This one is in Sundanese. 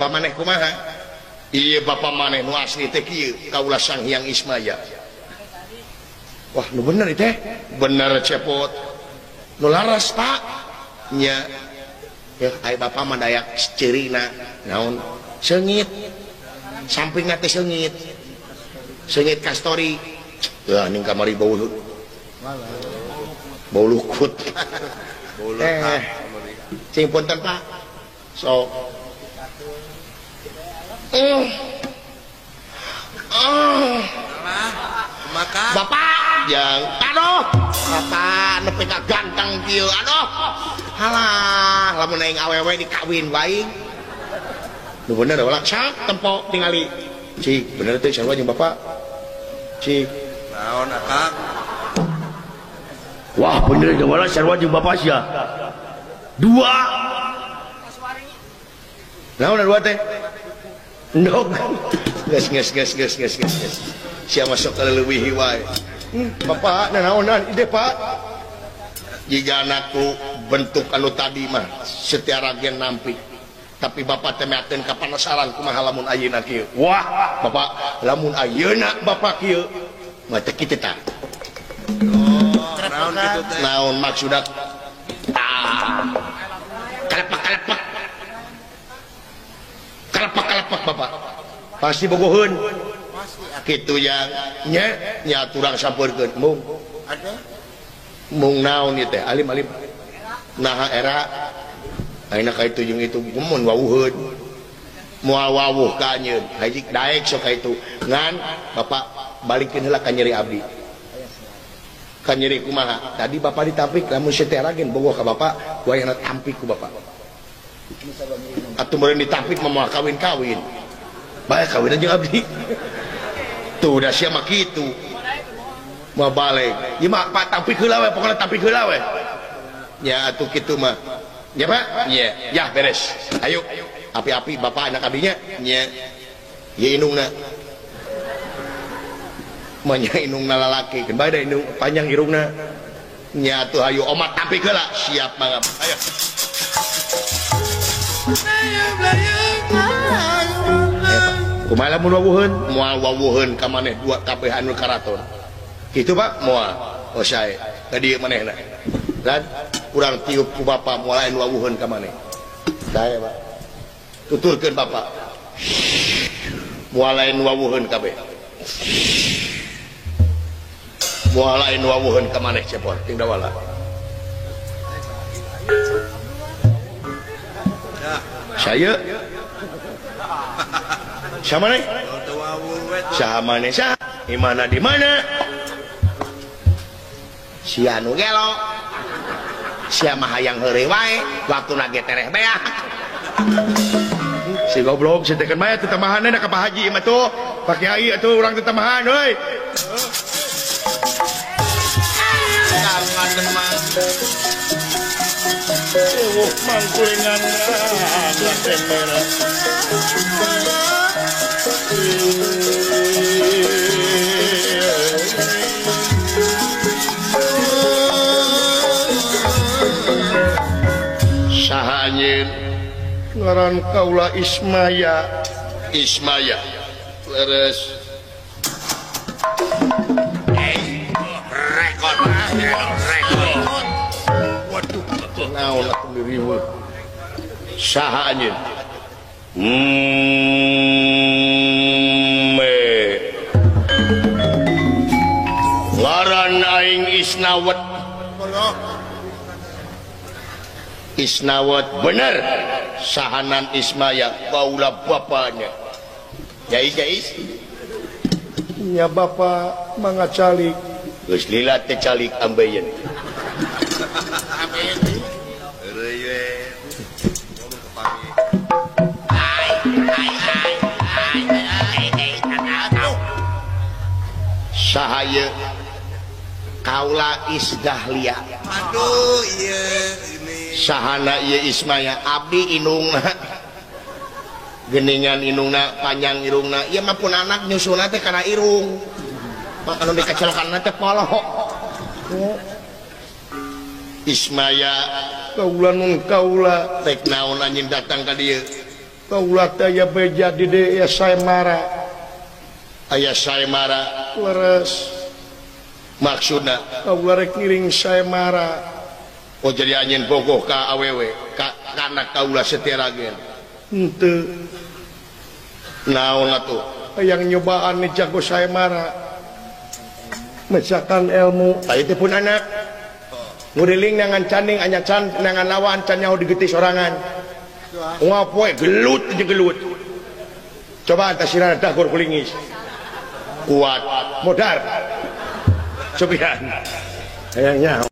Bapak maneh kumaha? Ieu bapak maneh nu asli teh kieu, kaula Sang Hyang Ismaya. Wah, nu bener teh? Bener cepot. Nu laras, Pak. Nya. Ya, ai bapak mah dayak ceurina naon? Seungit. Sampingna teh seungit. Seungit kastori. Wah, ning kamari bau bau lukut. Cing punten, Pak. Sok. Bapak yang aduh, bapak nepi ka ganteng kieu, aduh. Halah, lamun aing awewe dikawin wae. Nu bener ulah sak tempo tingali. Cik, bener teh sarua jeung bapak. Cik. Naon akang? Wah, bener jeung wala sarua jeung bapak sia. Dua. Naon dua teh? Ndog. Geus geus geus geus geus geus. Sia masuk ka leuwih wae. Bapak nanaonan ide Pak. Jika anakku bentuk anu tadi mah setiara gen nampik. Tapi bapak teh meakeun ka panasaran kumaha lamun ayeuna kieu. Wah, bapak lamun ayeuna bapak kieu mah teh kitu tah. Naon kitu teh? Naon maksudna? Tah. Kalepak-kalepak. Kalepak-kalepak bapak. Pasti bogoheun. Kitu yang nya nya turang sampeurkeun mung. Ada mung naon ieu teh alim-alim. Naha era ayeuna ka itu jeung itu mun wawuheun. Moal wawuh ka anjeun. Haji daek sok ka itu. Ngan bapak balikeun heula ka nyeri abdi. Ka nyeri kumaha? Tadi bapak ditampik lamun setera gen bogoh ka bapak, wayahna tampik ku bapak. Atuh meureun ditampik mah moal kawin-kawin. Bae kawin jeung abdi. Tuh da sia mah kitu. Moal balik. Ieu mah Pak tampik heula we, pokona tampik heula we. Nya atuh kitu mah. Ya Pak? Nya. Yah beres. Ayo. Api-api bapak anak abdinya. Nya. Ieu indungna. Manya indungna lalaki, keun bae da indung panjang irungna. Nya atuh ayo omat tampik heula. Siap mangga. Ayo. Kumaha lamun wawuheun? Moal wawuheun ka maneh dua kabeh anu karaton. Kitu Pak, moal. Oh sae. Ka dieu manehna. Dan kurang tiup ku bapak moal anu wawuheun ka maneh. Sae Pak. Tuturkeun bapak. Moal lain wawuheun kabeh. Moal lain wawuheun ka maneh cepot ting dawala. Saya sama nih, sama nih sah, di mana di mana? Si anu gelo, si mah hayang heureuy wae, waktu nage tereh beak. Si goblok, si tekan bae tetambahanna ka Pak Haji mah tuh, Pak Kiai atuh urang tetambahan euy. Ewuh mangkulengan laten merah. Saha anjeun? Ngaran kaula Ismaya. Ismaya. Leres. Rekod, rekod. Waduh, naon atuh diriweuh. Saha anjeun? Ngaran aing Isnawet. Isnawet bener. Sahanan Ismaya kaula bapaknya. Jais jais. Nya bapak mangga calik. Geus lila teh calik ambeien. Ambeien heureuy we. Saha ieu? Kaula Isdahlia. Aduh ieu ini. Sahana ieu Ismaya abdi indungna. Geningan indungna panjang irungna. Ieu mah pun anak nyusuna teh kana irung. Mah anu dikecilkanna teh polohok. Ismaya kaula nun kaula rek naon anjeun datang ka dieu. Kaula teh aya beja di dieu ya saya marah. Aya saya marah leres. Maksudna kaula rek ngiring saya marah. Oh jadi anjeun bogoh ka awewe ka kana kaula setia ragen. Henteu. Naon atuh? Hayang nyobaan ni jago saya marah. Mecakan ilmu. Tah itu pun anak. Nguriling nangan caning anya can nangan lawan can nyaho digetih sorangan. Ngapoe gelut jeung gelut. Coba antasirana dahgur kulingis. Kuat modar. Cobian. Hayang nyaho.